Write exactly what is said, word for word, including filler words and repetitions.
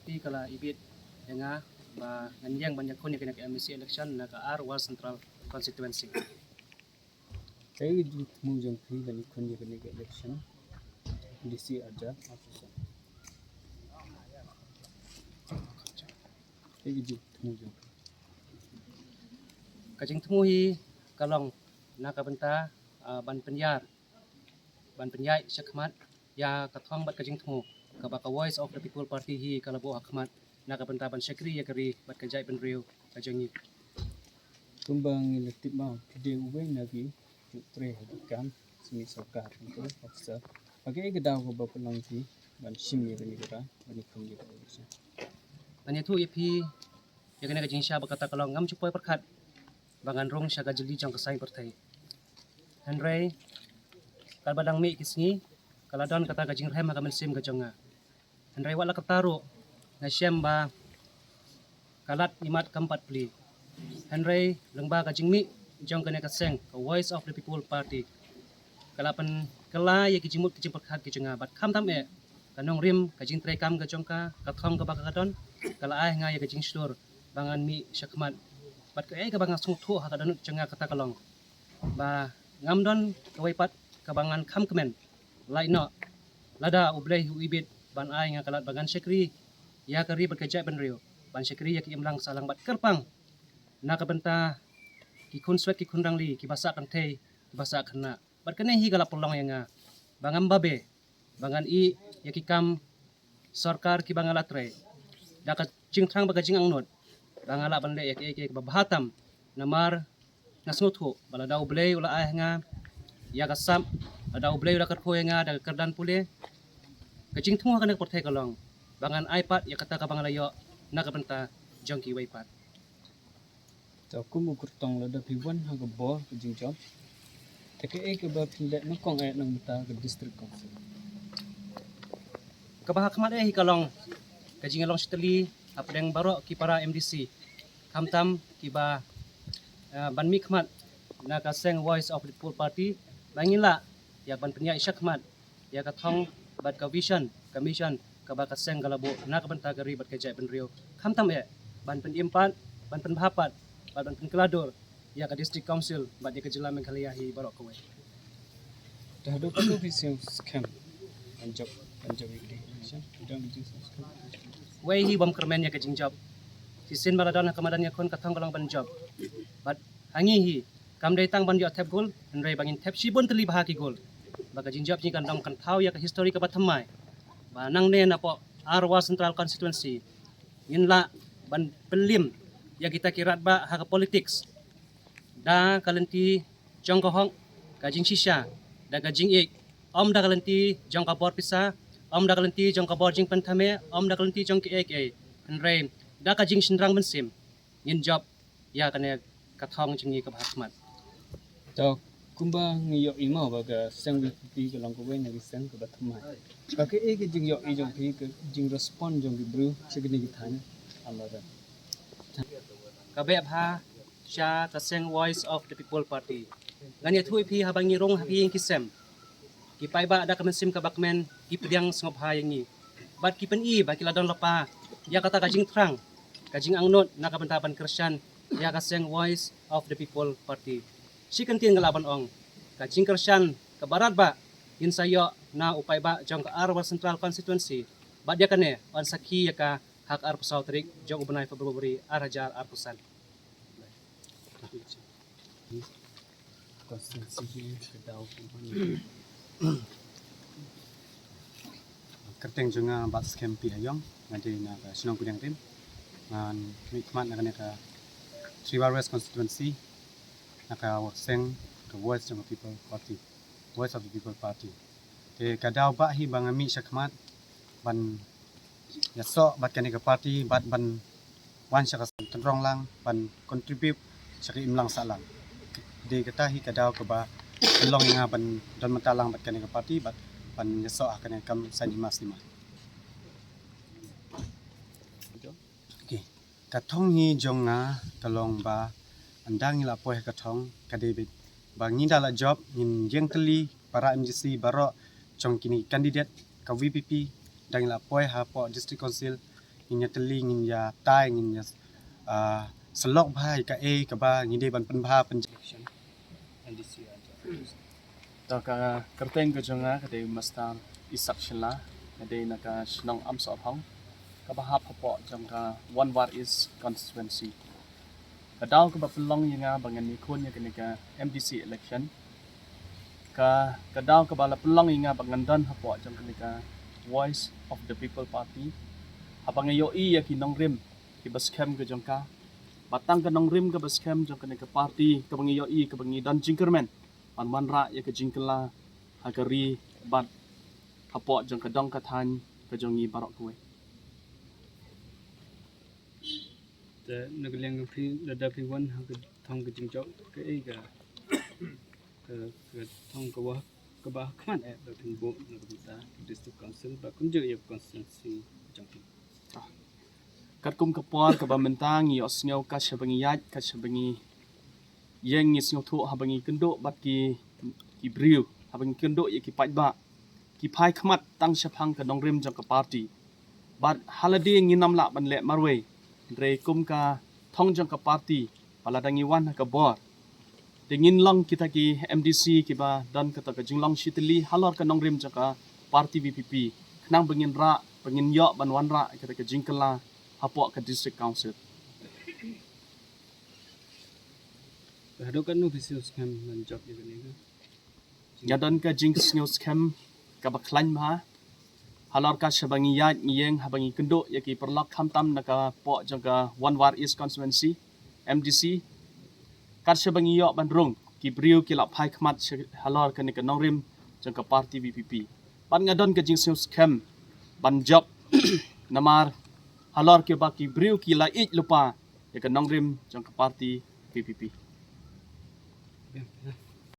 Phi ka la ibit ïa nga ba ngan ïeng ban ïakhun ïa kane ka M D C election na ka Arwar Central Constituency. Kaei ka jingthmu jong phi ban ïakhun ïa kane ka election M D C arja officer? Kaei ka jingthmu jong phi? Ka jingthmu hi ka long na ka bynta, ah, ban pynïar, ban pynïaid shakhmat ïa ka thong bad ka jingthmu kaba ka Voice of the People Party hi ka la buh ha khmat na ka bynta ban shakri ïa ka ri bad ka jaitbynriew ka jong ngi. Kumba ngi la tip mo, phi dei uwei na ki jingtrei ha ki kam sngi sorkar, officer. Ba kaei ka daw kaba pynlong phi ban shim ïa kane ka, ban ïakhun ïa kane ka election? Ngan ïathuh ïa phi ïa kane ka jingshisha ba kata ka long, ngam ju poi pyrkhat ba ngan rung sha ka jylli jong ka saiñ pyrthei. Hynrei katba dang mih ki sngi ka la don kata ka jingrhem ha ka mynsiem ka jong nga. Hynrei wat la katta ruh nga shem ba ka lad imat kam pat plie. Hynrei lyngba ka jingmih jong kane ka seng, ka Voice of the People Party, ka la pynkylla ïa ki jingmut ki jingpyrkhat ki jong nga, bad khamtam eh ka nongrim ka jingtrei kam ka jong ka, ka thong kaba ka don, ka la ai ha nga ïa ka jingshlur ba ngan mih shakhmat. Bad kaei kaba nga sngewthuh ha ka dohnud jong nga kata ka long ba ngam don kawei pat kaba ngan kham kmen, lait noh lada U Blei hi u ibit ban ai nga ka lad ba ngan shakri ïa ka ri bad ka jaitbynriew, ban shakri ïa ki imlang sahlang bad kyrpang na ka bynta ki khun swet ki khun rangli, kiba sah kynthei kiba sah khynnah. Bad kane hi ka la pynlong ïa nga ba ngam babe ba ngan ïeh ïa ki kam sorkar kiba nga la trei da ka jingthrang bad ka jingangnud ba nga lah ban leh ïa kiei kiei kiba bha tam. Namar nga sngewthuh ba lada U Blei u la ai ha nga ïa ka sap, lada U Blei u la kyrkhu ïa nga da ka kyrdan pule, ka jingthmu ha kane ka pyrthei ka long ba ngan ai pat ïa kata kaba nga la ïoh na ka bynta jong kiwei pat. Te kum u kyrtong, lada phi wan ha ka bor ka jingjop, te kaei kaba phin leh nyngkong eh na ka bynta ka District Council? Kaba ha khmat eh hi ka long ka jingïalong shitylli hapdeng baroh ki para M D C, khamtam kiba, eh, ban mih khmat na ka seng Voice of the People Party, ba ngin lah ïa ban pynïaid shakhmat ïa ka thong bad ka vision ka mission kaba ka seng ka la buh na ka bynta ka ri bad ka jaitbynriew, khamtam eh ban pynim pat, ban pynbha pat bad ban pynkylla dur ïa ka District Council bad ïa ka jylla Meghalaya hi baroh kawei. Te haduh katno phi sngewskhem ban jop, ban jop ïa ka election? Haduh phi sngewskhem? Wei hi bym kyrmen ïa ka jingjop. Shisien ba la don ha ka madan ïakhun ka thong ka long ban jop. Bad ha ngi hi kam dei tang ban ïoh thep gol, hynrei ba ngin thep shibun tylli bha ki gol, ba ka jingjop jong ngi kan long, kan thaw ïa ka history kaba thymmai, ba nangne napoh Arwar Central Constituency ngin lah ban pynlim ïa kita ki radbah ha ka politics da ka lynti jong ka hok, ka jingshisha, da ka jingïeit, ym da ka lynti jong ka bor pisa, ym da ka lynti jong ka bor jingpynthame, ym da ka lynti jong kiei kiei, hynrei da ka jingshynrang mynsiem ngin jop ïa kane ka thong jong ngi kaba ha khmat. To kumba ngi ïohi mo ba ka seng V P P ka long kawei na ki seng kaba thymmai, ba kaei ka jingïohi jong phi, ka jingrespond jong ki briew sha kine ki thaiñ? Ka beh bha sha ka seng Voice of the People Party. Ngan ïathuh ïa phi, haba ngi rung ha ki ïing ki sem, ki paidbah da ka mynsiem kaba kmen ki pdiang sngewbha ïa ngi bad ki pyni ba ki la don lypa ïa kata ka jingthrang, ka jingangnud na ka bynta ban kyrshan ïa ka seng Voice of the People Party. Shi kyntien nga lah ban ong, ka jingkyrshan kaba radbah ngin sa ïoh na u paidbah jong ka Arwar Central Constituency, bad ïa kane yn sakhi ïa ka ha ka arphew saw tarik jong u bnai February ar hajar arphew san. Constituency ka daw kumba ngi, kyrteng jong nga Batskhem P Hayong, nga dei na ka shnong Pdiang Rim. Ngan mih khmat na kane ka Three War West Constituency na ka seng ka Voice of the People Party, Voice of the People Party. Te ka daw bah hi ba nga mih shakhmat ban ïasoh bad kane ka party bad ban wan sha ka seng tynrong lang ban contribute sha ka imlang sahlang. Dei kata hi ka daw kaba pynlong ïa nga ban don mynta lang bad kane ka party bad ban ïasoh ha kane ka kam saiñ hima sima. Okay. Ka thong hi jong nga ka long ba ynda ngi la poi ha ka thong ka dei beit ba ngi da la jop, ngin ïeng tylli para M D C baroh jong kine candidate ka V P P, ynda ngi la poi hapoh District Council Ngin ïa tylli, ngin ïa tai, ngin ïa, ah, sylok bha ïa kaei kaba ngi dei ban pynbha pyn election MDC. To ka kyrteng ka jong nga ka dei Master Isak Shylla, ka dei na ka shnong Amsohhong, kaba hap hapoh jong ka Wanwar East constituency. Ka daw kaba pynlong ïa nga ba ngan ïakhun ïa kane ka MDC election, ka ka daw kaba la pynlong ïa nga ba ngan don hapoh jong kane ka Voice of the People Party, haba nga ïohi ïa ki nongrim kiba skhem ka jong ka, ba tang ka nongrim kaba skhem jong kane ka party kaba nga ïohi, kaba ngi don jingkyrmen ban wanrah ïa ka jingkylla ha ka ri bad hapoh jong ka dong ka thaiñ ka jong ngi baroh kawei. Te na ka liang ka phi, lada phi wan ha ka thong ka jingjop, kaei ka, ka, ka thong kaba, kaba khmat eh ba phin buh na ka bynta ka District Council, ba kumjuh ïa ka constituency jong phi? Katkum ka por kaba mynta ngi ïohsngew, ka shaba ngi ïaid, ka shaba ngi ïeng, ngi sngewthuh haba ngi kynduh bad ki, ki briew, haba ngi kynduh ïa ki paidbah, ki phai khmat tang shaphang ka nongrim jong ka party. Bad ha lade ngin ym lah ban leh marwei, hynrei kum ka thong jong ka party, ba lada ngi wan ha ka bor, te ngin long kita ki MDC kiba don kata ka jinglong shitylli halor ka nongrim jong ka party VPP, khnang ba ngin rah, ba ngin ïoh ban wanrah kata ka jingkylla hapoh ka District Council. Haduh katno phi sngewskhem ban jop ïa kane ka? Nga don ka jingsngewskhem kaba khlaiñ bha halor ka shaba ngi ïaid ngi ïeng, haba ngi kynduh ïa ki paralok, khamtam na ka poh jong ka Wanwar East constituency MDC. Ka shaba ngi ïoh ban rung, ki briew ki la phai khmat sha, halor kane ka nongrim jong ka party VPP. Bad nga don ka jingsngewskhem ban jop namar halor kiba ki briew ki la ïeit lypa ïa ka nongrim jong ka party VPP.